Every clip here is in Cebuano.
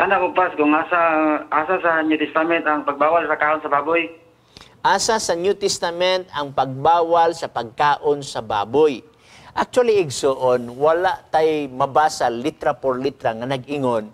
Ana ko, Pas, kung asa asa sa New Testament ang pagbawal sa kaon sa baboy. Asa sa New Testament ang pagbawal sa pagkaon sa baboy? Actually, igsoon, wala tay mabasa litra por litra nga nag-ingon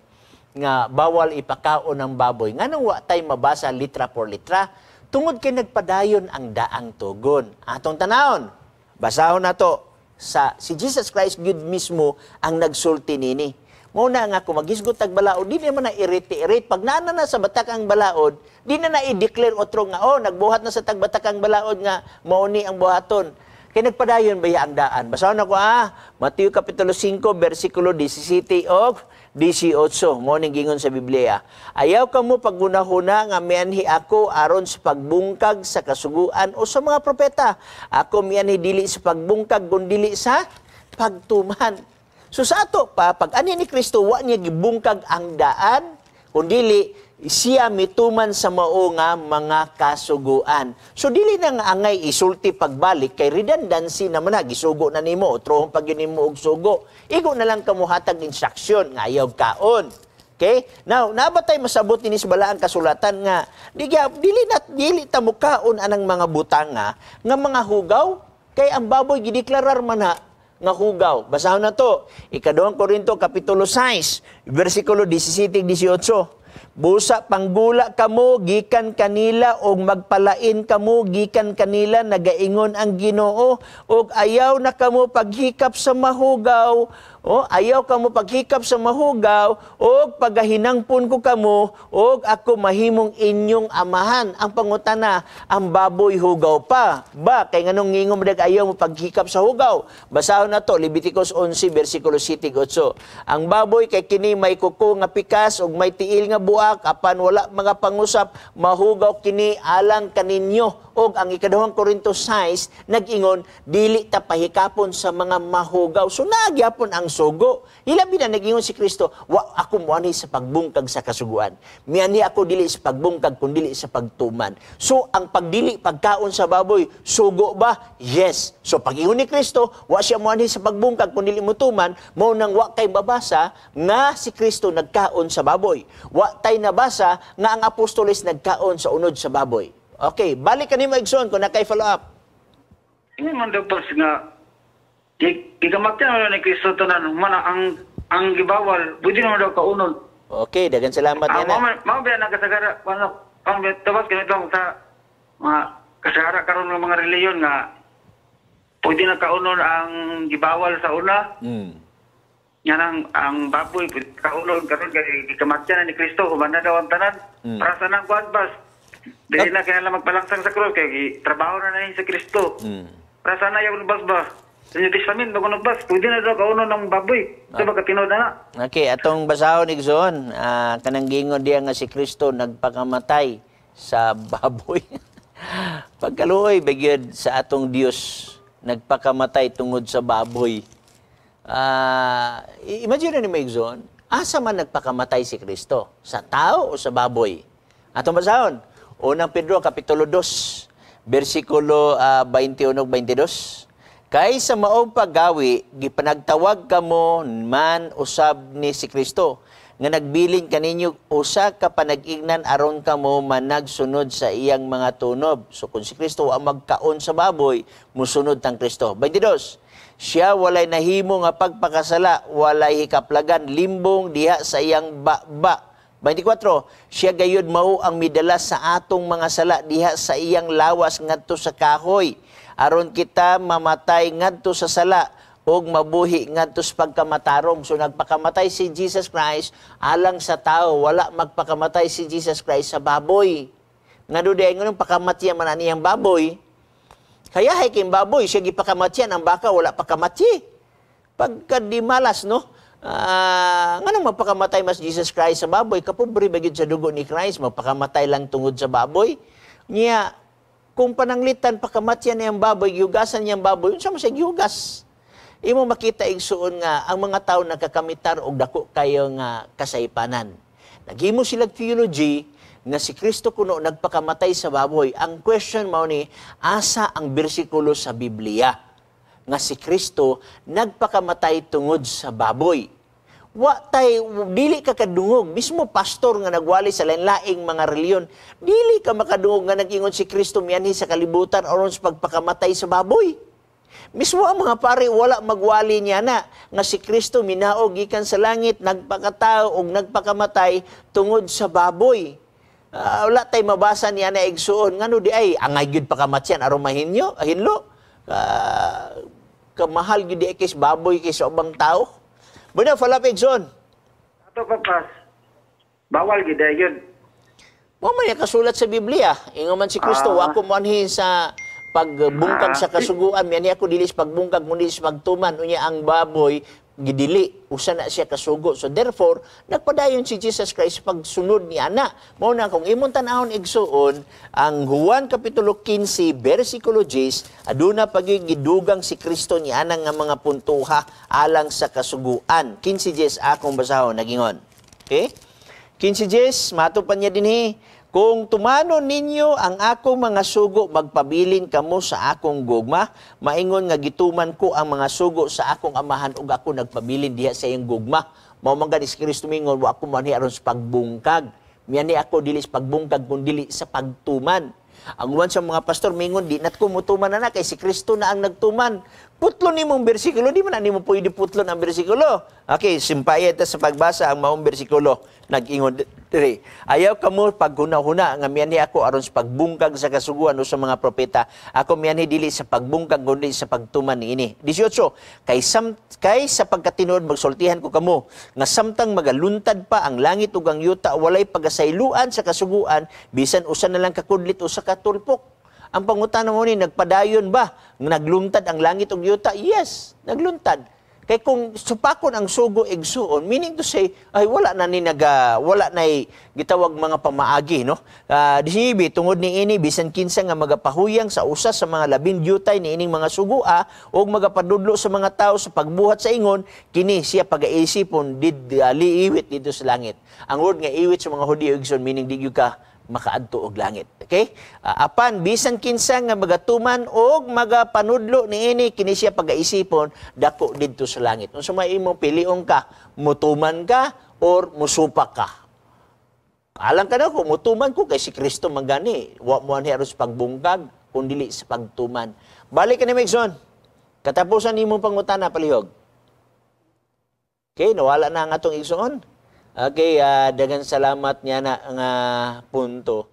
nga bawal ipakaon ang baboy. Nganong wa tay mabasa litra por litra? Tungod kay nagpadayon ang daang tugon. Atong tanawon, basahon nato sa si Jesus Christ gyud mismo ang nagsulti nini. Mao na nga kung maghisgot tag balaod, di naman na irite-irite. Pag naa na sa batak ang balaod, di na na i-declare otro nga, "Oh, nagbuhat na sa tagbatak ang balaod nga mao ni ang buhaton." Kay nagpadayon ba ang daan? Basahon ako ah, Mateo Kapitulo 5, versikulo 17 og 18, mao ning gingon sa Biblia. "Ayaw kamo paghunahuna nga mianhi ako aron sa pagbungkag sa kasuguan o sa mga propeta. Ako mianhi dili sa pagbungkag kundili sa pagtuman." So sa ato pa, pag ani ni Kristo, wa niya gibungkag ang daan, kundili siya mituman sa mao nga mga kasuguan. So dili na nga angay isulti pagbalik kay redundancy naman na, gisugo na nimo, utrohon pag yun nimo og sugo. Igo na lang kamuhatag instruction nga ayaw kaon. Okay? Now, naa ba tay masabot ini sa balaang kasulatan nga di dili na dili ta mukaon anang mga butanga nga mga hugaw, kay ang baboy gideklarar man na nga hugaw? Basahon na to. Ikaduhang Korinto kapitulo 6, versikulo 17 18. "Busa panggula kamo gikan kanila og magpalain kamo gikan kanila, nagaingon ang Ginoo, og ayaw na kamo paghikap sa mahugaw." Oh, ayaw kamo paghikap sa mahugaw, og pagahinangpon ko kamo og ako mahimong inyong amahan. Ang pangutana, ang baboy hugaw pa ba? Kay nganong ngingon mo ayaw mo paghikap sa hugaw? Basahon na to, Leviticus 11 versikulo 7 8. "Ang baboy kay kini may kuko nga pikas ug may tiil nga buak apan wala mga pangusap, mahugaw kini alang kaninyo." Og ang Ikaduhang Korinto 6 nag-ingon dili ta pahikapon sa mga mahugaw. So naa gyapon ang sugo. Hilabi na nag-ingon si Kristo, "Wa ako moanhi sa pagbungkag sa kasuguan. Mianhi ako dili sa pagbungkag kundi sa pagtuman." So ang pagdili pagkaon sa baboy, sugo ba? Yes. So pag-ingon ni Kristo, wa siya moanhi sa pagbungkag kundi motuman, mao nang wa kay mabasa nga si Kristo nagkaon sa baboy. Wa tay nabasa nga ang apostoles nagkaon sa unod sa baboy. Okay, balik kanimo, igsoon, kung naa kay follow up. Ingon man daw, Pas, nga gikamatyan na ni Kristo tanan man ang gibawal, pwede naman daw kaunon. Okay, daghang salamat Ang yan. mao ba nagkasagara ano ang tabas ganito sa mga kasagara karon ng mga reliyon nga pwede na kaunon ang gibawal sa una. Nga nang ang baboy pwede kaunon karon kay gikamatyan na ni Kristo, human na daw ang tanan. Para sa nang kuan, Bas. Dili na kinahanglan magpalangsang sa krus kay trabaho na na sa Kristo. Para sana yung bas ba? Sa New Testament, bago bas, pwede na daw kaunon ng baboy. So, baka tinuod na na. Okay, atong basahon, igsoon, kanang gingon diya nga si Kristo nagpakamatay sa baboy. Pagkaluoy ba gyud sa atong Dios nagpakamatay tungod sa baboy. Imagine ni mo, igsoon, asa man nagpakamatay si Kristo? Sa tao o sa baboy? Atong basahon. Unang Pedro kapitulo 2, versikulo 21 ug 22. "Kay sa maong paggawi, gipanagtawag kamo man usab ni si Kristo, nga nagbilin kaninyo usa ka panag-ignan aron kamo managsunod sa iyang mga tunob." So kung si Kristo wa magkaon sa baboy, musunod tang Kristo. 22. "Siya walay nahimo nga pagpakasala, walay hikaplagan limbong diha sa iyang baba." 24, "Siya gayud mao ang midala sa atong mga sala diha sa iyang lawas ngadto sa kahoy, aron kita mamatay ngadto sa sala ug mabuhi ngadto sa pagkamatarong." So nagpakamatay si Jesus Christ alang sa tao, wala magpakamatay si Jesus Christ sa baboy. Ngano diay, nganong pakamatyan man ani ang baboy? Kaya hay kay baboy siya gipakamatyan, ang baka wala pakamatyi. Pagka di malas, no? Nganong magpakamatay mas Jesus Christ sa baboy? Kapobre ba gyud sa dugo ni Christ, magpakamatay lang tungod sa baboy? Niya, kung pananglitan pakamatyan niya ang baboy, gihugasan niya ang baboy, unsa man siya gihugas? Imo makita, igsuon, nga ang mga tao nakakamitar og dako kayo nga kasaypanan. Naghimo sila theology nga si Kristo kuno nagpakamatay sa baboy. Ang question mao ni, asa ang bersikulo sa Biblia nga si Kristo nagpakamatay tungod sa baboy? Wa tay, dili ka kadungog, mismo pastor nga nagwali sa lain-laing mga reliyon, dili ka makadungog nga nag-ingon si Kristo mianhi sa kalibutan aron sa pagpakamatay sa baboy. Mismo ang mga pare wala magwali niya na nga si Kristo minaog gikan sa langit, nagpakatao og nagpakamatay tungod sa baboy. Wala tay mabasa niya na, igsuon. Ngano di ay angay gyud pakamatyan aron mahinyo, hinlo? Kamahal gyud di ay kay baboy kaysa ubang tao. Bueno, follow up, igsuon. Ato pa, Pas. Bawal gid yun. Mo man yung kasulat sa Biblia. Ingon man si Kristo, wa ko moanhi sa pagbungkag sa kasuguan, mianhi ako dili sa pagbungkag kundi sa pagtuman. Unya ang baboy gidili, usa na siya kasugo. So therefore, nagpadayon si Jesus Christ sa pagsunod ni ana. Mao na kung imong tan-awon, igsuon, ang Juan kapitulo 15 bersikulo 10, aduna pag gidugang si Kristo ni ana nga mga puntuha alang sa kasuguan. 15:10 akong basahon, nagingon. Okay? 15:10, mato pa niya dinhi, "Kung tumanon ninyo ang akong mga sugo, magpabilin kamo sa akong gugma, maingon nga gituman ko ang mga sugo sa akong Amahan ug ako nagpabilin diha sa iyang gugma." Mao man gani si Kristo mingon, "Wa ako moanhi aron sa pagbungkag. Mianhi ako dili sa pagbungkag kun dili sa pagtuman." Ang uban sa mga pastor mingon, "Di nat ko mutuman na kay si Kristo na ang nagtuman." Putlo nimong bersikulo, di man na nimo pwede putlon ang bersikulo. Okay, simpaya ta sa pagbasa ang maong bersikulo. Nag-ingon diri. "Ayaw kamo paghuna-huna nga mianhi ako aron sa pagbungkag sa kasuguan o sa mga propeta. Ako mianhi dili sa pagbungkag kundi sa pagtuman niini." 18, Kay sa pagkatinuod magsultihan ko kamo nga samtang magaluntad pa ang langit ug ang yuta, walay pagasayloan sa kasuguan bisan usa na lang kakudlit o sa katulpok. Ang pangutana mo ni, nagpadayon ba? Nagluntad ang langit ug yuta? Yes, nagluntad. Kay kung supakon ang sugo, igsuon, meaning to say, ay wala na ni naga, wala na gitawag mga pamaagi, no? 19, "Tungod ni ini, bisan kinsa nga magapahuyang sa usa sa mga labing dyutay ni ining mga sugua o magapadudlo sa mga tao sa pagbuhat sa ingon, kini siya pagaisipon did liiwit dito sa langit." Ang word nga iwit sa mga Hudiyo, igsoon, meaning di gyud ka makaadto og langit. Okay? "Apan bisan kinsa nga magatuman og magapanudlo niini, kini siya pagaisipon dako didto sa langit." Unsa may imong pilion ka? Mutuman ka or musupak ka? Alang ka na ko, mutuman ko kay si Kristo man gani. Wa mo anhi aron sa pagbungkag, kun dili sa pagtuman. Balik ka ni Megson. Katapusan nimo pangutana, palihog. Okay, nawala na ang atong igsoon. Okay, daghang salamat niya na nga punto.